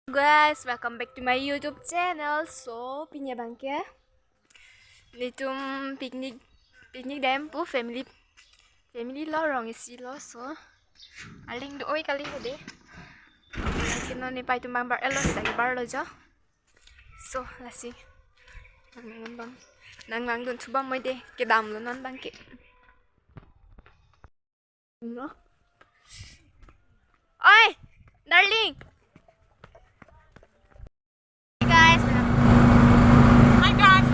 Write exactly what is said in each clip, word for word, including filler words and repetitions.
Guys, welcome back to my YouTube channel. So, pini abangke nelitum picnic, picnic dam pu family, family lo rong isi lo. So, aling do oi kali hede. Kino ni pai tum bang bar elo, sida ke bar lo jo. So, lasi. Nang nang bang. Nang nang dun thu bang moi de. Kedam lo non abangke. Oi, darling. Hi, guys. Hi, guys.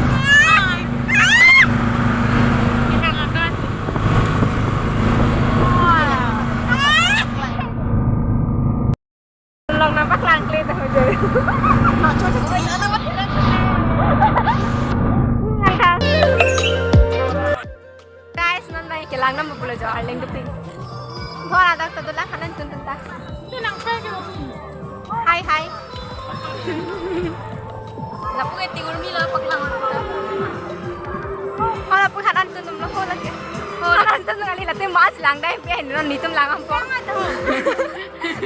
Hi. Wow. Long nangpaklang kle ta ho joi. Guys, non nai kelang nam pulo jo arleng duping. Bhora dak to dolang hanan tun tun ta. Hi, hi. Lapu ke tiur mi lo paklang. Ho lapu hanan tun tum lo ho lagi. Ho hanan tun kali latte mas lang dai pe non nelitum lang am po.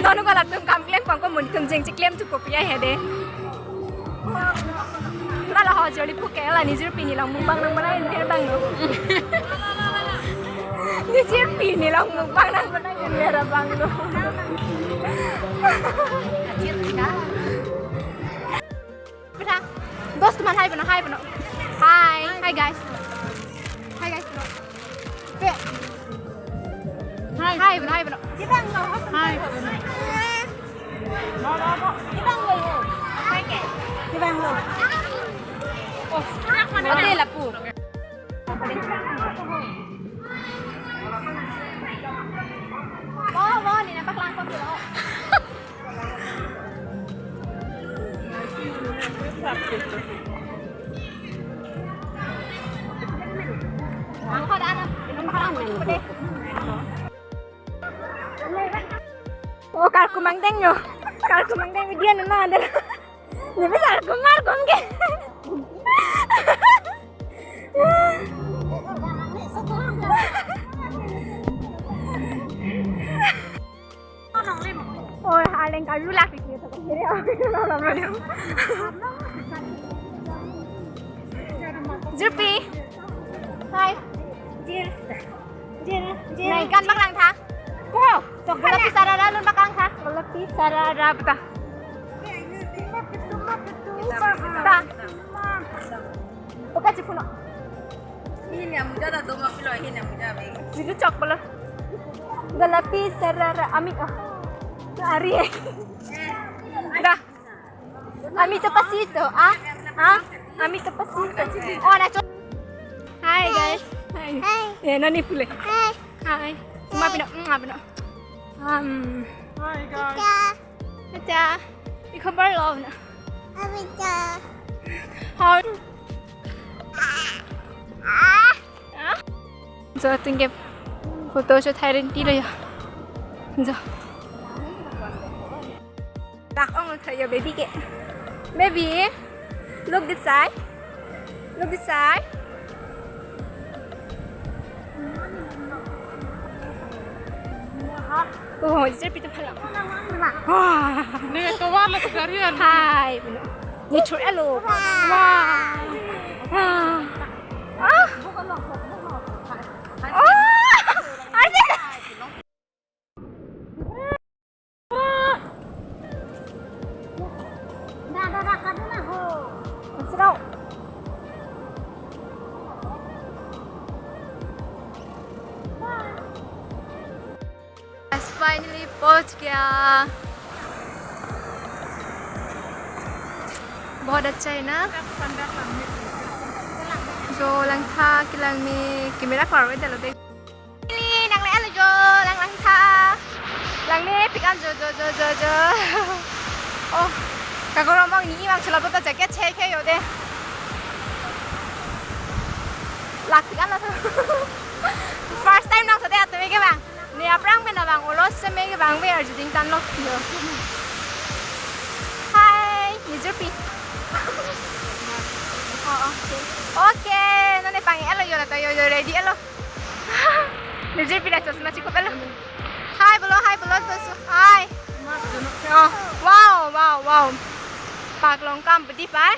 Nonu ko latum kam klem pang ko mun tum jeng chiklem tu kopi ai hede. Pura lo ho joli pu ke la ni jirpi ni lang mukbang nangbanai ner bang lo. Ni jirpi ni lang mukbang nangbanai ner bang lo. Beta, dos teman hai pano, hai pano. Hi, hi guys. Hi guys pano. Pe. Hi. Hi pano, hi pano. Hi. Hi ke. Oh, ade lapu. Oh, oh, ni nangpaklang ko lo. Oh, karku mangdeng yo. Karku mangdeng dia nana ada. Ni bisa karku mar kom ke. Oi, aleng kayu lak di sini. Jirpi. Hai. Jir. Jir. Jir. Nai kan paklang tha. Ko. Tok bala pisara ra lun paklang tha. Bala pisara ra beta. Ta. Oka chipuno. Hini amuja ta doma pilo, hini amuja be. Sidu chok bala. Galapi sarara ami, oh. Ari. Dah. Ami to pasito, ah? Ah? Ami to pasito. Oh, na chok. Hi guys. Hi. Hi. Eh, nani pule? Hi. Hi. Uma pino, mm, pino. Um. Hi guys. Acha, ki khabar lo na? Acha. How? Ah. So, tingke photo shoot hai rin ti lo ya. So. Dak ong tha yo baby ke. Baby, look this side. Look this side. Oh, jisir pita pala. Wah. Ni keluar lagi dari anu. Hai. Ni chur elo. Wah. Wah. Ah. Oh. Asik. Bas, finally पहुंच गया. बहुत अच्छा है ना? Jo langtha, kelang me, camera klar ve dalo de. Ni nang le alo jo, lang langtha. Lang le pik an jo, jo, jo, jo, jo. Oh, kakorong bang ni bang chulap ta jacket che ke yo de. Lak pik an la tho. First time nang tho de atum ke bang. Ni aphrang pen abang olo seme ke bang be arju ding tan lo yo. Hi, ni jirpi. Oh, okay. Okay, none pang alo yo la ta yo, yo ready alo. Ni jirpi la chosma chikop alo. Hi bolo, hi bolo, to su, hi. Oh. Wow, wow. Park along kam pedi pai.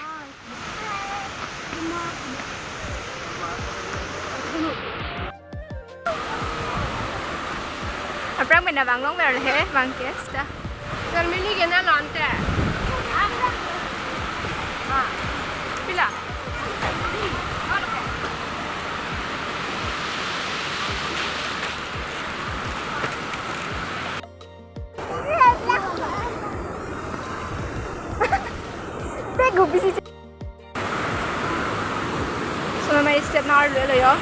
Aphrang mena bang longver he, bang ke sta. Germany ke na lante. Pila. Bego bisi. Sono mai step na arlo lo yo.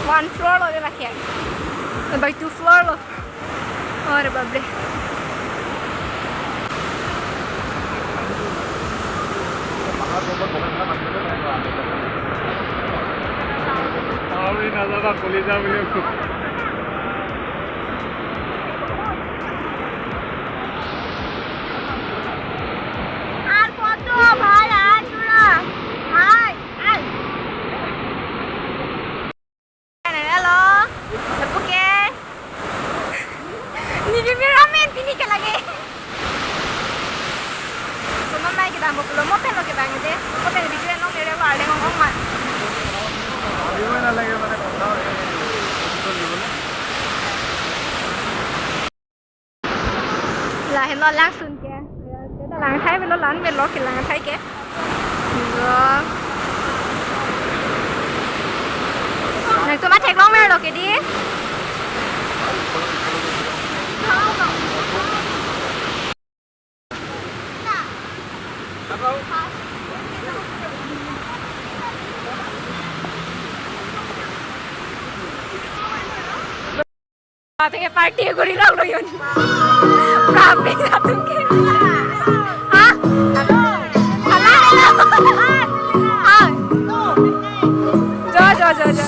One floor lo de la khe. By two floor lo. Ore bapre. Auri na jaba koli ja bole. Ar photo bhai, ar jora. Hai, hai. Hello. Lapu ke. Neli meramen pini ke lagi. Sono mai kedam pulo mo pen lo ke bang de. Mo pen video along ere wa le ngong ngong ma. Lahenlo langsun ke. Langthai avelo, la-an avelo ke langthai ke. Jo. Nangtum ma theklongverlo ke di. Ate party guri lok lo yun. Prapi atum ke. Ha? Hala, hala. Ha. Jo, jo, jo, jo.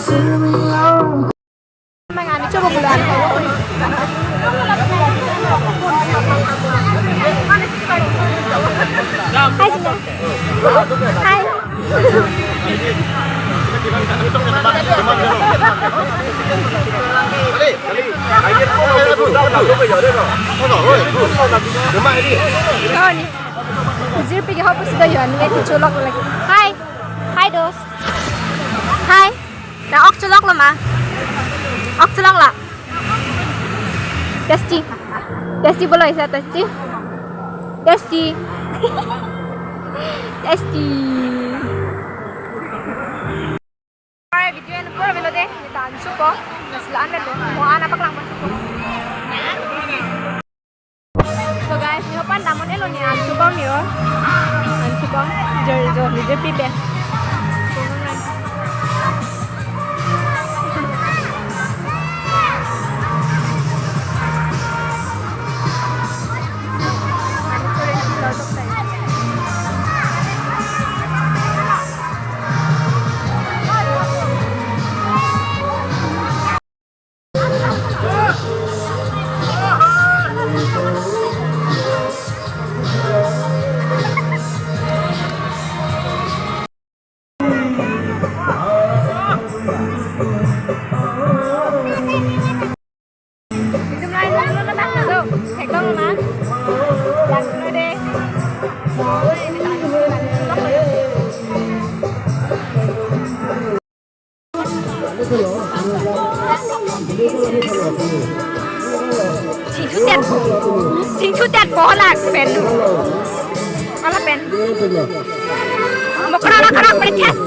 Mangani coba bulan. Hai, Sina. Hai. Oh, ni. Jirpi ke hopu sida yo, ni ke cholok lagi. Hai. Hai, dos. Hai. Na ok cholok lo ma. Ok cholok lo. Tasty. Tasty bolo, isa tasty. Tasty. Tasty. Alright, video en pura avelo de, ni ta an supo, na sila an avelo, mo an apaklang pon supo. So guys, ni hopan damon elo ni an supo ni o. An supo, jo, jo, ni je pipe. So, alright. Singthu tet, singthu tet bola pen. Ala pen. Mokra la kara pen kes.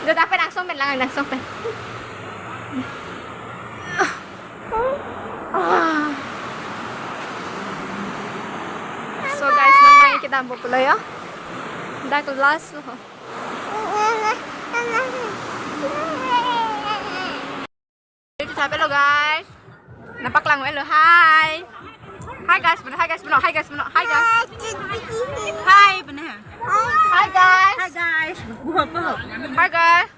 Dot ape, langsung pen lang, langsung pen. So guys, non nangkedampo pulo yo. Dak last lo. Ito sabi lo guys. Napaklang welo. Hi. Hi guys, bana, hi guys, bana, hi guys, bana, hi guys. Hi, bana. Hi guys. Hi guys. Hi guys.